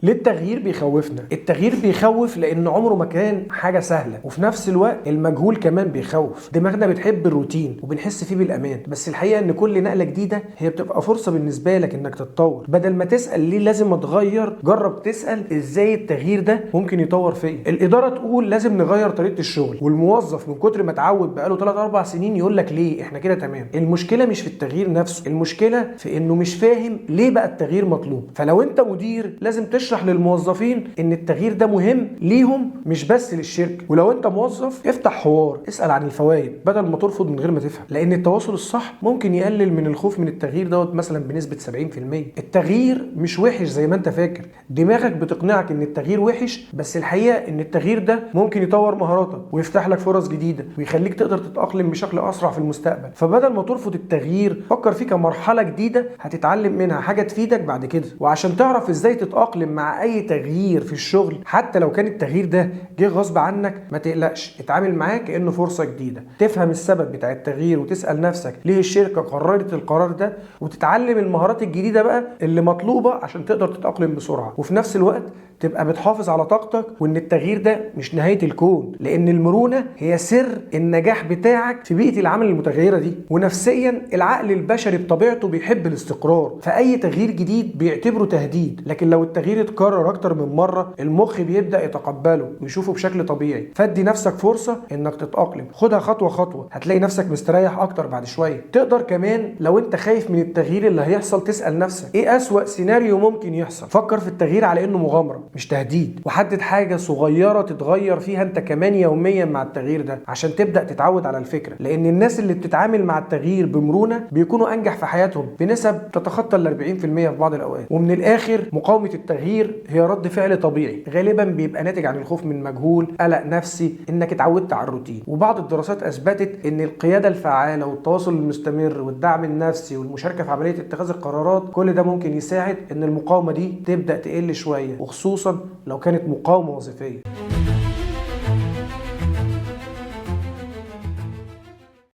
ليه التغيير بيخوفنا؟ التغيير بيخوف لان عمره ما كان حاجة سهلة، وفي نفس الوقت المجهول كمان بيخوف. دماغنا بتحب الروتين وبنحس فيه بالامان، بس الحقيقة ان كل نقله جديدة هي بتبقى فرصة بالنسبة لك انك تتطور. بدل ما تسال ليه لازم اتغير، جرب تسال ازاي التغيير ده ممكن يطور فيا. الادارة تقول لازم نغير طريقه الشغل، والموظف من كتر ما اتعود بقاله 3 4 سنين يقول لك ليه احنا كده تمام. المشكلة مش في التغيير نفسه، المشكلة في انه مش فاهم ليه بقى التغيير مطلوب. فلو انت مدير لازم تشرح للموظفين ان التغيير ده مهم ليهم مش بس للشركة. ولو انت موظف افتح حوار، اسال عن الفوائد بدل ما ترفض من غير ما تفهم، لان التواصل الصح ممكن يقلل من الخوف من التغيير دوت مثلا بنسبة 70%. التغيير مش وحش زي ما انت فاكر، دماغك بتقنعك ان التغيير وحش، بس الحقيقة ان التغيير ده ممكن يطور مهاراتك ويفتح لك فرص جديدة ويخليك تقدر تتاقلم بشكل اسرع في المستقبل. فبدل ما ترفض التغيير فكر فيه كمرحلة جديدة هتتعلم منها حاجة تفيدك بعد كده. وعشان تعرف ازاي تتاقلم مع اي تغيير في الشغل حتى لو كان التغيير ده جه غصب عنك، ما تقلقش، اتعامل معاه كانه فرصة جديدة. تفهم السبب بتاع التغيير وتسال نفسك ليه الشركة قررت القرار ده، وتتعلم المهارات الجديدة بقى اللي مطلوبه عشان تقدر تتاقلم بسرعة، وفي نفس الوقت تبقى بتحافظ على طاقتك، وان التغيير ده مش نهاية الكون، لان المرونة هي سر النجاح بتاعك في بيئة العمل المتغيره دي. ونفسيا العقل البشري بطبيعته بيحب الاستقرار، فاي تغيير جديد بيعتبره تهديد، لكن لو التغيير اتكرر اكتر من مرة المخ بيبدا يتقبله ويشوفه بشكل طبيعي. فادي نفسك فرصة انك تتاقلم، خدها خطوة خطوة، هتلاقي نفسك مستريح اكتر بعد شوية. تقدر كمان لو انت خايف من التغيير اللي هيحصل تسال نفسك ايه اسوأ سيناريو ممكن يحصل. فكر في التغيير على انه مغامرة مش تهديد، وحدد حاجة صغيرة تتغير فيها انت كمان يوميا مع التغيير ده عشان تبدا تتعود على الفكرة، لان الناس اللي بتتعامل مع التغيير بمرونه بيكونوا انجح في حياتهم بنسب تتخطى ال 40% في بعض الاوقات. ومن الاخر مقاومة التغيير هي رد فعل طبيعي غالبا بيبقى ناتج عن الخوف من مجهول، قلق نفسي، انك اتعودت على الروتين. وبعض الدراسات اثبتت ان القيادة الفعالة والتواصل المستمر والدعم النفسي والمشاركة في عملية اتخاذ القرارات كل ده ممكن يساعد ان المقاومة دي تبدا تقل شوية، وخصوصا لو كانت مقاومة وظيفية.